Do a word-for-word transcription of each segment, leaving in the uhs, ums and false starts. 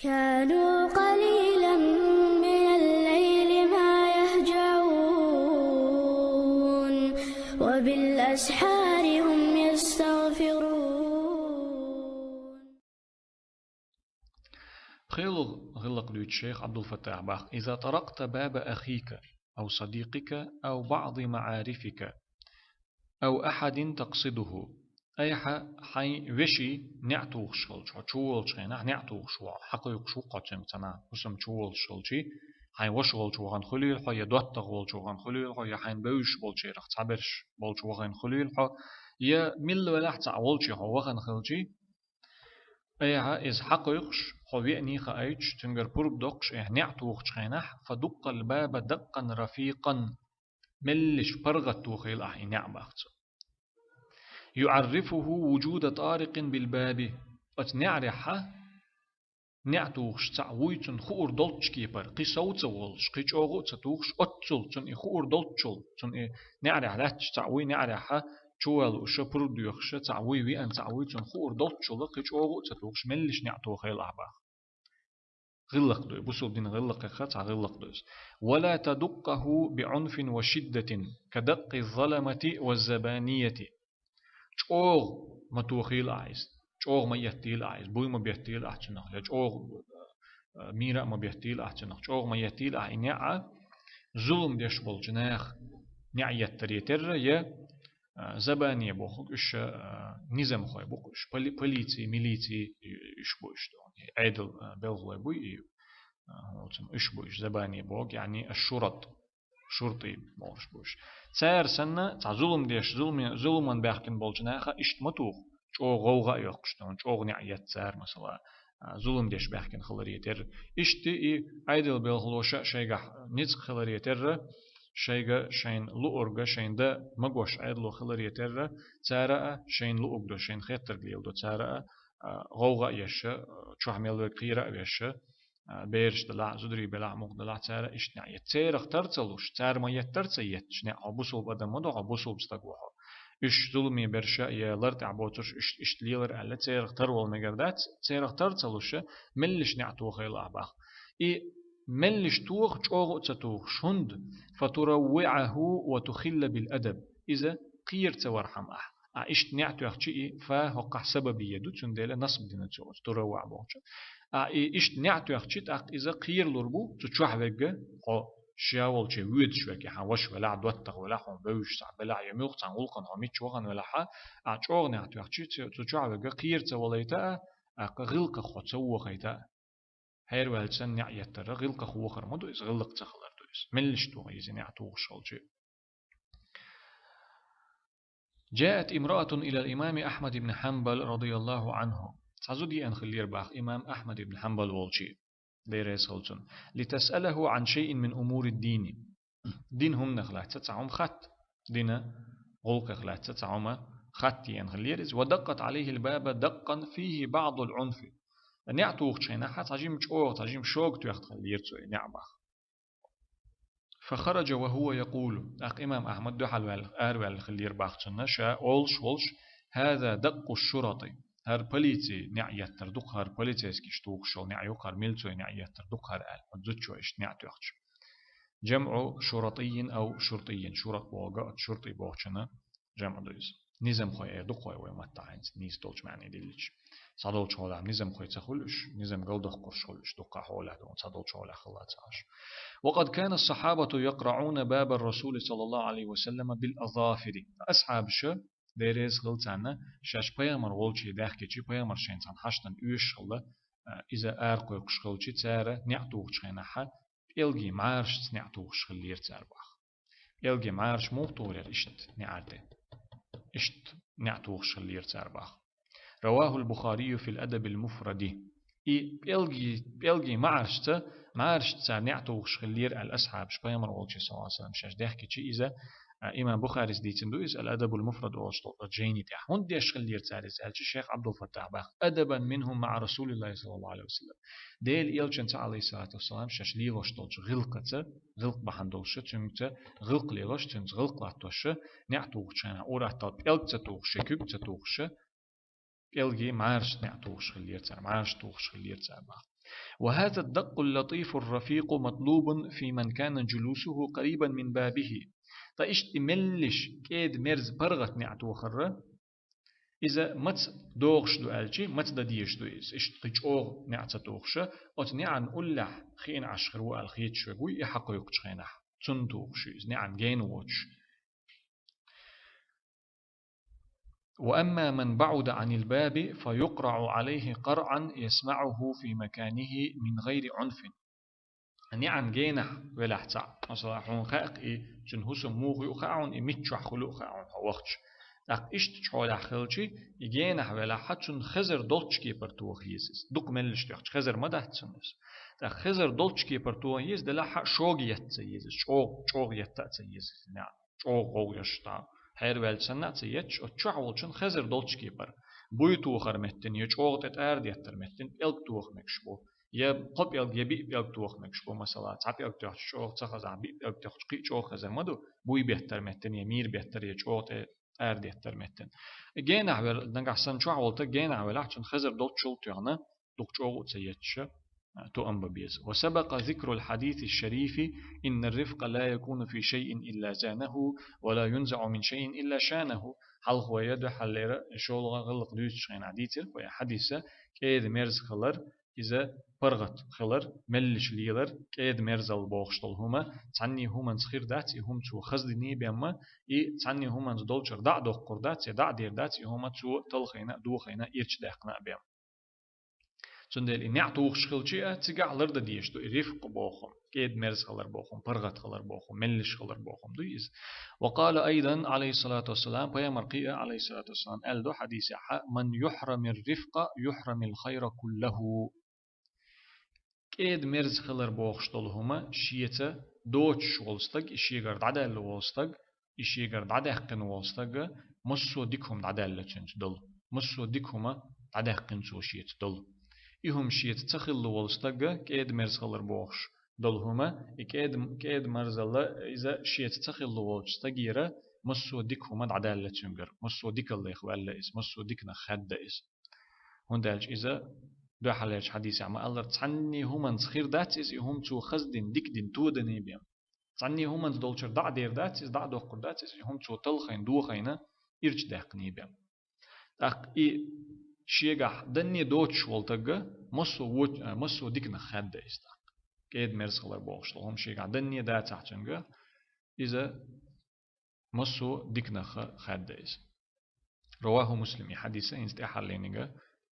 كانوا قليلا من الليل ما يهجعون، وبالأسحار هم يستغفرون. Пхелагӏа гӏиллакх дуьйцу шайх Ӏабдул-Фаттахьа боху: إذا طرقت باب أخيك أو صديقك أو بعض معارفك أو أحد تقصده. Айхьа хьайн вешин неӀ тухуш хилча, хьо чуволучу хенахь неӀ тухуш ву, хьакхойкхуш ву хьо цуьнга цхьана, хӀусам чуволуш хилчий, хьайн ваша волчу вахана хуьлийла хьо, я доттагӀа волчу вахана хуьлийла хьо, я хьайн бевзаш болчарах цхьаберш болчу вахана хуьлийла хьо, я милла велахь цхьаъ волчу хьо вахана хилчий, айхьа иза хьакхойкхуш, хьо веаний хаийтуш, цуьнгара пурба доккхуш, айхьа неӀ тухучу хенахь, فدق الباب دقا رفيقا, меллаша паргӀат тохийла ахьа и неӀ боху цо. يعرفه وجود طارق بالباب. Оцу неӀарехьа, неӀ тухуш цхьаъ вуй цунна хуур долчу кепара, кхин сов ца волуш, кхин чӀогӀа а ца тухуш, оццул цунна и хуур долччул, цунна и неӀарехь лаьтташ цхьаъ вуй, неӀарехьа чувоьллуш, пурба доьхуш цхьаъ вуй, веана цхьаъ вуй, цунна хуур долччул, кхин чӀогӀа а ца тухуш, меллаша неӀ тохийла ахьа боху. ГӀиллакх ду, бусулба динан гӀиллакхех цхьа гӀиллакх ду иза. ولا تدقه بعنف وشدة كدق الظلمة والزبانية. ЧӀогӀа ма тохийла ахьа иза, чӀогӀа ма еттийла ахьа иза, буй ма беттийла ахьа цунах, я чӀогӀа, а, мийра а ма беттийла ахьа цунах, чӀогӀа ма еттийла ахьа и неӀ, зулам деш болчу наха неӀ еттаре терра, я а, забания бохург уьш, а, низамхой бу-кх уьш, поли-, полици, милици, и, уьш бу уьш, и Ӏедал, а, белхалой буй, и, а, хӀинца уьш бу уьш, забания бохург, яъни аш-шурат, шуртий бохуш бу уьш. Цара санна, цхьа зулам деш, зуламе-, зуламан баьхкина болчу наха иштта ма туху, чӀогӀа гӀовгӀа а йоккхуш, чӀогӀа неӀ етта цара, масала, а, зулам деш баьхкина хиларе терра. Иштта и Ӏедал белхалоша а шайгахь ницкъ хиларе терра, шайга шайна луурга, шайна дан магош Ӏедало хиларе терра, цара а шайна луург до, шайна хеттарг леладо, цара а, а, гӀовгӀа а еш, а, чохь мел верг кхера а веш, а, бераш делахь, зударий белахь, муха делахь, цара иштта неӀ етта. Церах тар ца луш, цара ма еттара ца етташ, неӀ хьо бусулба адам ма ду хьо, бусулба стаг ву хьо. Уьш зуламе берш а, я лар тӀехь боцурш, уьш иштта лелар аьлла, церах тар вала мегар дац, церах тар ца луш, меллаша неӀ тохийла ахьа боху. И меллаша тоха, чӀогӀа а ца тухуш, хӀунда, فتروعه وتخل بالأدب. Иза кхера ца вархьама ахьа. А иштта неӀ тоьхчи и фа хӀокхахь сабабия ду, цундела насб дина цо оцу туравваӀ бохучу. А и иштта неӀ тоьхчи, тӀаккха иза кхералур бу, цу чохь верг, хьо ша волче воьдуш верг, я хьан ваша велахь, доттагӀа велахь, хьуна бевзаш цхьаъ белахь, я муьлхха цхьана гӀуллакхана хьо мичча вахана велахь, а чӀогӀа неӀ тоьхчи, цу, цу чохь верг кхера ца валийта а, тӀаккха гӀиллакхах хьо ца вохийта а. ХӀара ваьлча санна неӀ еттара гӀиллакхах вохар ма ду иза, гӀиллакх ца хилар ду иза. Меллаша тоха иза неӀ тухуш хилчи. جاءت امرأة إلى الإمام أحمد بن حنبل رضي الله عنه. Цхьа зуда еана хиллера боху имам Ахьмад ибн Хьанбал волче, Дела реза хуьлда цунна, لتسأله عن شيء من أمور الدين. Дин хӀуманах лаьцна цхьа хӀума хатта, дина гӀуллакхех лаьцна цхьа хӀума хатта еана хиллера иза. ودقت عليه الباب دقا فيه بعض العنف. НеӀ тухучу хенахь цхьа жима чӀогӀа, цхьа жима шога тоьхна хиллера цо и неӀ боху. فخرج وهو يقول. ТӀаккха имам Ахьмад дуьхьал ваьлла, араваьлла хиллера боху цунна, ша олуш волуш: هذا دق الشرط. ХӀара полици неӀ еттар ду-кх, хӀара полицейскиша тухуш йолу неӀ ю-кх, хӀара милцой неӀ еттар ду-кх хӀара аьлла, оцу зудчо иштта неӀ тоьхча. جمع شرطي أو شرطي. Шурат бохург оцу шуртий бохучунна жамӀ ду иза. Низамхой эр ду-кх вай, вай маттахь хӀинца нийса долчу маьӀне диллича. Цхьадолчу хьолахь низамхой ца хуьлу уьш, низам галдоккхурш хуьлу уьш, дуккха хьолехь ду, цхьадолчу хьолехь хилла ца Ӏаш. وقد كان الصحابة يقرعون باب الرسول صلى الله عليه وسلم بالأظافر. Асхьабаша, Дела реза хуьлда царна, шаьш пайхамар волче даьхкичи, пайхамар шайна цхьана хьаштана оьшуш хилла, а, иза аракхойкхуш хилчи, цара неӀ тухучу хенахьа пӀелгийн маьршаца неӀ тухуш хиллера цара боху. ПӀелгийн маьрша муха тухур яра иштта неӀар тӀе? Иштта неӀ тухуш хиллера цара боху. رواه البخاري في الأدب المفرد. И пӀелги-, пӀелгийн маьршаца, маьршаца цара неӀ тухуш хиллера аьлла асхьабаш, пайхамар волче, саллаллаху Ӏалайхи ва саллам, шаьш даьхкичи иза, а, имам Бухарис дийцина ду иза, الأدب المفرد олуш долчу жайни тӀехь. ХӀунда деш хиллера цара иза аьлча, шайх Ӏабдул-Фаттахь боху: أدبا منهم مع رسول الله صلى الله عليه وسلم. Делан элчанца, Ӏалайхиссалату вассалам, шаьш лелош долчу гӀиллакхаца, гӀиллакх бахьана долуш, цуьнца гӀиллакх лелош, цуьнца гӀиллакх латтош, неӀ тухучу хенахь ур-атталла пӀелг ца тухуш, я куьг ца тухуш, пӀелгийн маьршаца неӀ тухуш хиллера цара, маьрша тухуш хиллера цара боху. وهذا الدق اللطيف الرفيق مطلوب في من كان جلوسه قريبا من بابه. Ткъа иштта и меллиш, кӀеда-мерза паргӀата неӀ тохар, иза маца догӀуш ду аьлча, маца дан дезаш ду иза, иштта кхы чӀогӀа неӀ ца тохаш, оцу неӀан уллехь хиъна Ӏаш хир ву аьлла хеташ верг вуй, и хьакхойкхучу хенахь, цунна тухуш ю иза, неӀан гена воцуш. وأما من بعد عن الباب فيقرع عليه قرعا يسمعه في مكانه من غير عنف. НеӀан генахь велахь цхьаъ, масала, хьуна хаьа-кх и, цуьнан хӀусам муха ю а хаьа хьуна, и миччахь хуьлу а хаьа хьуна хьо вахча. ТӀаккха иштта чухьолехь хилча, и генахь велахь, цунна хезар долчу кепара тоха еза иза. Дукха меллаш тоьхча, хезар ма дац цунна иза. ТӀаккха хезар долчу кепара тоха еза, делахь а шога етта ца еза иза, чӀогӀа, чӀогӀа етта а ца еза иза неӀ. ЧӀогӀа гӀовгӀа еш, тӀаккха хьерваьлча санна а ца етташ, оцу чохь волчун хезар долчу кепара. Буй тохар меттина, я чӀогӀа тӀе тӀара деттар меттина, пӀелг тоха мегаш бу. Я кхо пӀелг, я биъ пӀелг тоха мегаш бу, масала, цхьа пӀелг тоьхча чӀогӀа ца хезахь, биъ пӀелг тоьхча кхин а чӀогӀа хезар ма ду, буй беттар меттина, я мийра беттар, я чӀогӀа тӀе тӀара деттар меттина. Генахь вер-, нагахь санна чохь волу стаг генахь велахь, цунна хезар долчул тоьхна, дукха чӀогӀа а ца етташ, а, тоам бан беза. وسبق ذكر الحديث الشريف: إن الرفق لا يكون في شيء إلا زانه، ولا ينزع من شيء إلا شانه. Хьалха вай дуьххьарлера шолгӀа гӀиллакх дуьйцучу хенахь дийцира вай хьадиса, кӀеда-мерза хилар, иза паргӀат хилар, меллаш лелар, кӀеда-мерзалла бохуш долу хӀума, цхьанний хӀуманца хир дац и хӀума цо хаздиний бен ма, и цхьанний хӀуманца долчуьра дӀа а доккхур дац, я дӀа а дер дац и хӀума цо талхийна а, дохийна а, ирча даьккхина а бен. Цундела и неӀ тухуш хилча а, цигахь лардан дезаш ду и рифкъ боху хӀума, кӀеда-мерза хилар боху хӀума, паргӀат хилар боху хӀума, меллаш хилар боху хӀума ду иза. وقال أيضا عليه الصلاة والسلام, пайхамар кхин а, عليه الصلاة والسلام, аьлла ду хьадисехь: من يحرم الرفق يحرم الخير كله. КӀеда-мерза хилар бохуш долу хӀума шеца доцуш волу стаг, и шегара дӀадаьлла волу стаг, и шегара дӀадаьккхина волу стага массо а дика хӀума дӀадаьлла цуьнца долу. Массо а дика хӀума дӀадаьккхина цо шеца долу. И хӀума шеца ца хилла волу стага кӀеда-мерза хилар бохуш долу хӀума, и кӀеда-, кӀеда-мерзалла иза шеца ца хилла волчу стагера массо а дика хӀума дӀадаьлла цуьнгара, массо а дикаллех ваьлла иза, массо а диканах хаьдда иза. ХӀунда аьлча иза дуьххьарлерчу хьадисехь ма-аллара, цхьанний хӀуманца хир дац иза, и хӀума цо хаздина, дика дина, тодиний бен. Цхьанний хӀуманца долчуьра дӀа а дер дац иза, дӀа а доккхур дац иза, и хӀума цо талхийна, дохийна, ирча даьккхиний бен. ТӀаккха и шегахь данне доцуш волу стага массо а вочу-, а, массо а диканах хаьдда иза тӀаккха. КӀеда-мерза хилар бохуш долу хӀума шегахь данне дацахь цуьнга, иза массо а диканах хаьдда иза. رواه مسلم, и хьадиса хӀинца тӀаьххьарлерниг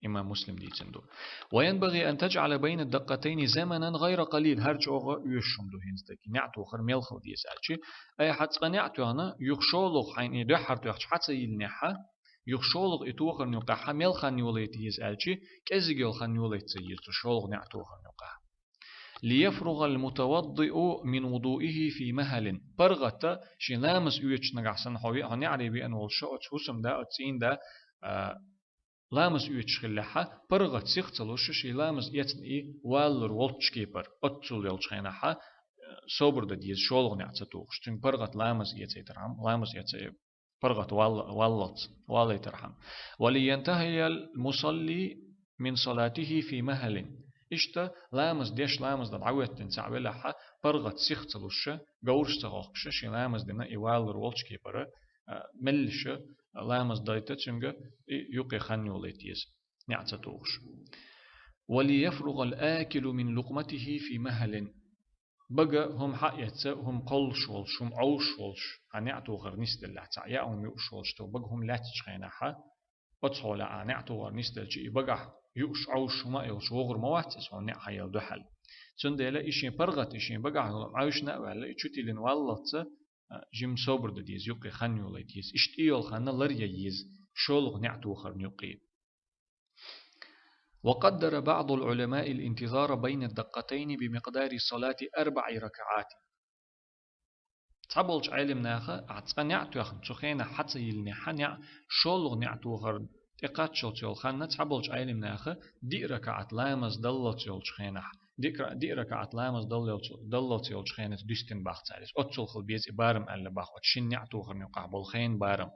имам Муслим дийцина ду. وينبغي أن تجعل بين الدقتين زمنا غير قليل, хӀара чӀогӀа оьшуш хӀума ду хӀинца дерг, неӀ тохар мел хила деза аьлча. Айхьа цкъа неӀ тоьхна, юха шолгӀа хьайна и дуьххьара тоьхча хьа ца йиллинехь, юха шолгӀа и тохарна юкъахь мел хан йолайта еза аьлча, кӀеззиг йолу хан йолайта ца еза цу шолгӀа неӀ тохарна юкъахь. ليفرغ المتوضئ من وضوئه في مهل. ПаргӀата шен ламаз оьцуш нагахь санна хьо ве-, хьо неӀаре веана волуш, оцу хӀусамда, оцу цӀийнда, а, ламаз оьцуш хиллехьа, паргӀат сиха ца луш, шен ламаз эцна и валлур волччу кепара, оццул йолчу хенахьа, а, собар дан деза, шолгӀа неӀ ца тухуш. Цуьнга паргӀат ламаз эцайтархьама, ламаз эца паргӀат валла-, валлалц, валлайтархьама. ولينتهي المصلي من صلاته في مهل. Иштта ламаз деш, ламаз дан дӀахӀоьттина цхьаъ велахьа, паргӀат сиха ца луш, говраш ца хохкуш, шен ламаз дина и валлур волчу кепара, а, меллаша ламаз дайта цуьнга и юкъе хан йолайта еза, неӀ ца тухуш. وليفرغ الآكل من لقمته في مهل. Бага хӀума хьаэца, хӀума кхоллуш волуш, хӀума Ӏовшуш волуш, хьан неӀ тохар нисделлехь, цхьаъ яа хӀума юуш волуш, тхо бага хӀума лаьцначу хенахьа, оцу хьолехь а неӀ тохар нисделча, и багахь юуш, Ӏовшуш хӀума а йолуш, вогӀур ма вац иза хьуна неӀ хьаелла дуьхьал. Цундела и шен паргӀат, и шен багахь йолу Ӏовшна а ваьлла, и чу тиллина валлалц, а, жимма собар дан деза, юкъе хан йолайта еза. Иштта и йолу хан ларъян еза, шолгӀа неӀ тохарна юкъе. وقدر بعض العلماء الانتظار بين الدقتين بمقدار صلاة أربع ركعات. Цхьаболчу Ӏелимнаха, ахь цкъа неӀ тоьхна, цу хенахь хьа ца йиллинехьа неӀ, шолгӀа неӀ тохар тӀекхаччалц йолу ханна, цхьаболчу Ӏелимнаха диъ ракаӀат ламаз даллалц йолчу хенахь, диъ ра-, диъ ракаӀат ламаз даллалц, даллалц йолчу хенаца дуьстина бах цара иза. Оццул хила беза и барам аьлла бах, оцу шина неӀ тохарна юкъахь болу хенан барам.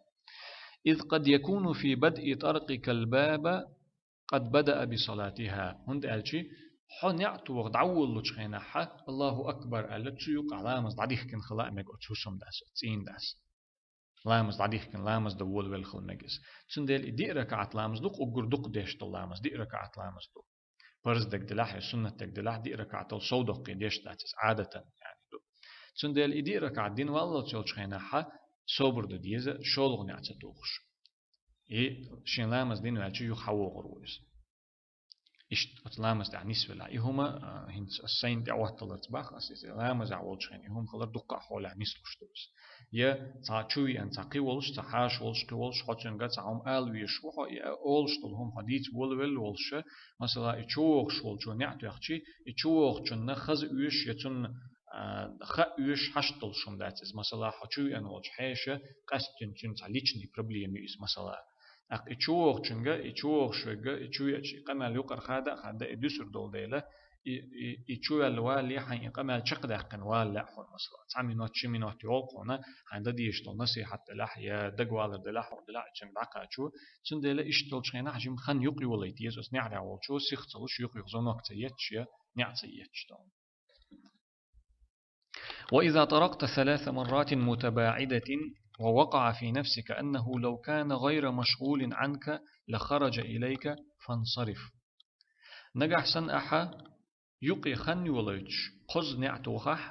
إذ قد يكون في بدء طرقك الباب قد بدأ بصلاتها. ХӀунда аьлча, хьо неӀ тоха дӀаволалучу хенахь, Аллаху акбар аьлла, цу юкъахь ламаз дӀадихкина хила а мега оцу хӀусамдас, оцу цӀийндас. Ламаз дӀадихкина, ламаз дан волавелла хила мега иза. Цундела и диъ ракаӀат ламаз ду, уггар дукха деш долу ламаз, диъ ракаӀат ламаз ду. Парз дерг делахь я суннат дерг делахь, диъ ракаӀатал сов доккхий деш дац иза, Ӏадатан, яъни, ду. Цундела и диъ ракаӀат дина валлалц йолчу хенахь собар дан деза, шолгӀа неӀ ца тухуш. И шен ламаз дина ваьлча юха хьавогӀур ву иза. Иштта оцу ламаз тӀехь нисвелахь. И хӀума, а, хӀинца ас сайна тӀехӀотталарца бах ас иза, ламазехь волчу хенахь и хӀума хилар дуккха а хьолехь нислуш ду иза. Я цхьа чу веана, цхьа кхин волуш, цхьа хьаша волуш, кхин волуш, хьо цуьнга цхьа хӀума ала везаш ву хьо, и олуш долу хӀума хьо дийца волавелла волуш, масала, и чу вогӀуш волчо неӀ тоьхчи, и чу вогӀучунна хаза оьшуш я цунна, а, хаа оьшуш хьашт долуш хӀума дац иза. Масала, хьо чу веана волчу хьеша къаьсттина цуьнан цхьа личный проблема ю иза, масала. ТӀаккха и чу вогӀучуьнга, и чу вогӀуш верг, и чу веача, и къамел юкъара хада а хада, и дуьсур долу дела, и, и, и чу ваьлла валале, хьайн и къамел чекхдаьккхина вала лаьа хьуна, масала. Цхьа минот, ши минот йолу хьуна, хьайн дан дезаш долу насихьат делахь, я дагавалар делахь, хьуна делахь, и цуьнга дӀакхачо. Цундела иштта долчу хенахь жима хан юкъа йолайта еза оцу неӀарехь волчо, сих ца луш, юха-юха звонок ца етташ, я неӀ ца етташ долу. وإذا طرقت ثلاث مرات متباعدة ووقع في نفسك أنه لو كان غير مشغول عنك لخرج إليك فانصرف. Нагахь санна ахьа юкъе хан йолуьйтуш кхозза неӀ тохахь,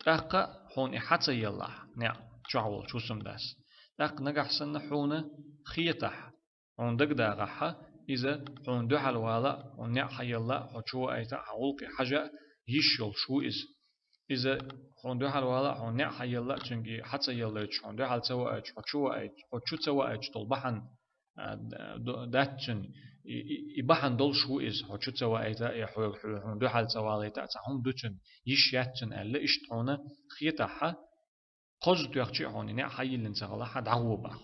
тӀаккха хьуна и хьа ца еллахь, неӀ чохь волчу хӀусамдас, тӀаккха нагахь санна хьуна хетахь, хьуна дагадагӀахьа, иза хьуна дуьхьал вала а, хьуна неӀ хьаелла а, хьо чу ваайта а, хьан гӀуллакхе хьажа а йиш йолуш ву иза. Иза хьуна дуьхьал вала а, хьуна неӀ хьаелла а, цуьнга и хьа ца еллайташ, хьуна дуьхьал ца ваайташ, хьо чу ваайта, хьо чу ца ваайташ долу бахьана, а, д-, д-, дац цуьнан. И, и, и бахьана долуш ву иза, хьо чу ца ваайта а, я хьоьга хьу-, хьуна дуьхьал ца валайта а, цхьа хӀума ду цуьнан, йиш яц цуьнан аьлла, иштта хьуна хетахьа, кхозза тоьхчи а хьуна и неӀ хьайиллина ца хилахьа, дӀагӀо бах.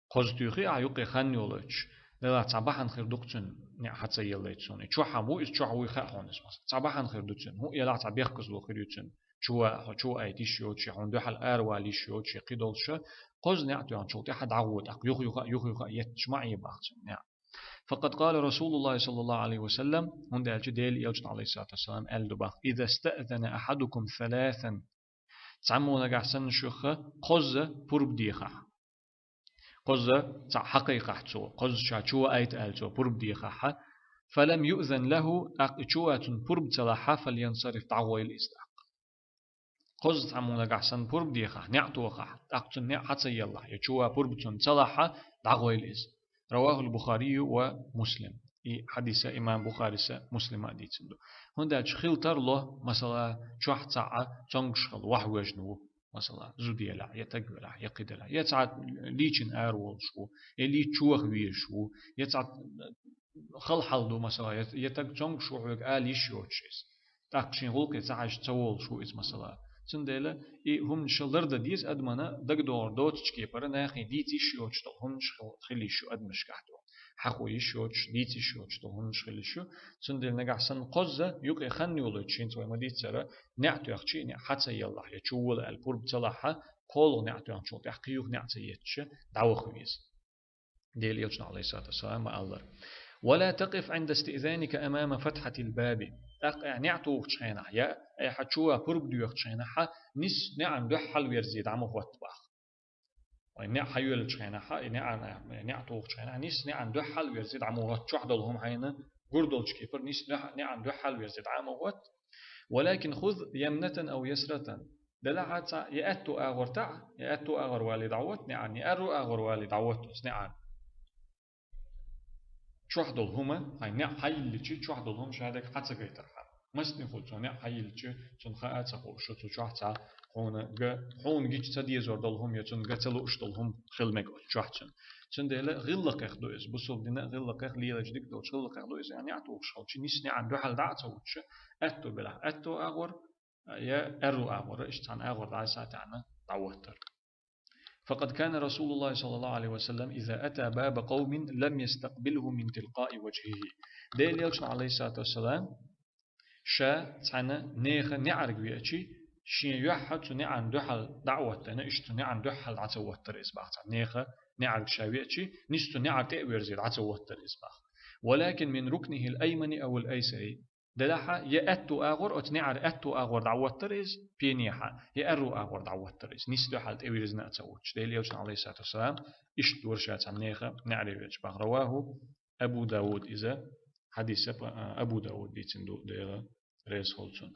Кхозза туьйхи ахьа юкъе хан йолуьйтуш, делахь цхьа бахьана хир ду-кх цуьнан неӀ хьа ца еллайта суна. И чохь хьан бу иза, чохь вуй хаьа хьуна иза, масала. Цхьа бахьана хир ду цуьнан. ХӀун элахь цхьа бехказло хир ю цуьнан. Чу ваа, хьо чу ваайта йиш йоцуш, я хьуна дуьхьал аравала йиш йоцуш, я кхидолуш, кхозза неӀ тоьхначул тӀаьхьа дӀагӀо, тӀаккха юха-юха, юха-юха а етташ ма Ӏе бах цуьнан неӀ. فقد قال رسول الله صلى الله عليه وسلم, хӀунда аьлча Делан Элчано, عليه الصلاة والسلام, аьлла ду бах: إذا استأذن أحدكم ثلاثا. Цхьаммо нагахь санна шуьха кхозза пурба дехахь. Кхозза цхьаъ хьакхайкхахь цо, кхозза ша чу ваайта аьлла цо пурба дехахьа, فلم يؤذن له, тӀаккха и чу ваьлча цунна пурба ца лахьа, فلينصرف, дӀагӀойла иза тӀаккха. Кхозза цхьаммо нагахь санна пурба дехахь, неӀ тохахь, тӀаккха цунна неӀ хьа ца еллахь, я чу ваьлча пурба цунна ца лахьа, дӀагӀойла иза. رواه البخاري ومسلم. И хьадиса имам Бухариса, Муслима а дийцина ду. ХӀунда аьлча хила тарло, масала, чохь цхьаъ цомгуш хилла ваха вежна ву, масала, зуда елахь, я таг велахь, я кхин делахь, я цхьа лийчина ара волуш ву, я лийча чу ваха везаш ву, я цхьа хала хьал ду, масала, я, я таг цомгуш ву хьоьга ала йиш йоцуш иза. ТӀаккха шен гӀуллакхе ца хьаьжча ца волуш ву иза, масала. Цундела и хӀуманаш лардан деза адамана, дагадогӀур доцучу кепара нахе дийца йиш йоцуш долу хӀуманаш хила, хила йиш ю адамашкахь тӀо. Хьахо йиш йоцуш, дийца йиш йоцуш долу хӀуманаш хила йиш ю. Цундела нагахь санна кхозза юкъе хан йолуьйтуш, хӀинца вай ма-дийццара, неӀ тоьхчи, неӀ хьа ца еллахь, я чу вола аьлла пурба ца лахьа, кхоалгӀа неӀ тоьхначул тӀаьхьа кхин юха неӀ ца етташ, дӀаваха веза. Делан Элчано, عليه الصلاة والسلام, ма-аллара: ولا تقف عند استئذانك أمام فتحة الباب. ТӀаккха ахьа неӀ тухучу хенахь, я ахьа чу ваха пурба доьхучу хенахьа, нисса неӀан дуьхьал верзе дӀа ма хӀотта бах. Вай неӀ хьайоьллучу хенахьа, и неӀан, неӀ тухучу хенахь, нисса неӀан дуьхьал верзе дӀа ма хӀотта, чохь долу хӀума хьайна гур долчу кепара, нисса неӀ-, неӀан дуьхьал верзе дӀа ма хӀотта. ولكن خذ يمنة أو يسرة. Делахь а цхьа, я аьтту агӀор таӀа, я аьтту агӀор валий дӀахӀотта неӀан, я аьрру агӀор валий дӀахӀотта оцу неӀан. Чохь долу хӀума, хьайн неӀ хьайилличи, чохь долу хӀума ша дерг хьа ца гайтархьама. Масане хуьлу цо неӀ хьайилличи, цунна хаа а ца хууш, цу чохь цхьа хьуна га, хьуна гича ца дезор долу хӀума, я цунна га ца лууш долу хӀума хила мега оцу чохь цуьнан. Цундела гӀиллакхех ду иза, бусалба дина гӀиллакхех, лелачу дика долчу гӀиллакхех ду иза, я неӀ тухуш хилчи, нисса неӀан дуьхьал дӀа а ца хӀуттуш, аьтту белахь аьтту агӀор, я аьрру агӀор, иштта цхьана агӀор дӀасатаьӀна дӀахӀоттар. فقد كان رسول الله صلى الله عليه وسلم إذا أتى باب قوم لم يستقبله من تلقاء وجهه. Делан Элчано, عليه الصلاة والسلام, ша цхьана нехан неӀарга веачи, шен юьхь цу неӀан дуьхьал дӀа а хӀоттийна, иштта цу неӀан дуьхьал дӀа ца хӀоттар иза бах. Цхьана нехан неӀарга ша веачи, нисса цу неӀар тӀе а верзе дӀа ца хӀоттар иза бах. ولكن من ركنه الأيمن أو الأيسر. Делахьа, е аьтту агӀор, оцу неӀара аьтту агӀор дӀавоттар иза, пенехьа, е аьрру агӀор дӀавоттар иза. Нийса дуьхьал тӀевирзина а ца воцуш. Делан Элчано, عليه الصلاة والسلام, иштта вара ша цхьана нехан неӀаре веача бахьан. رواه أبو داود, иза хьадис а, а, Абу Дауд дийцина ду, Дела реза хуьлда цунна.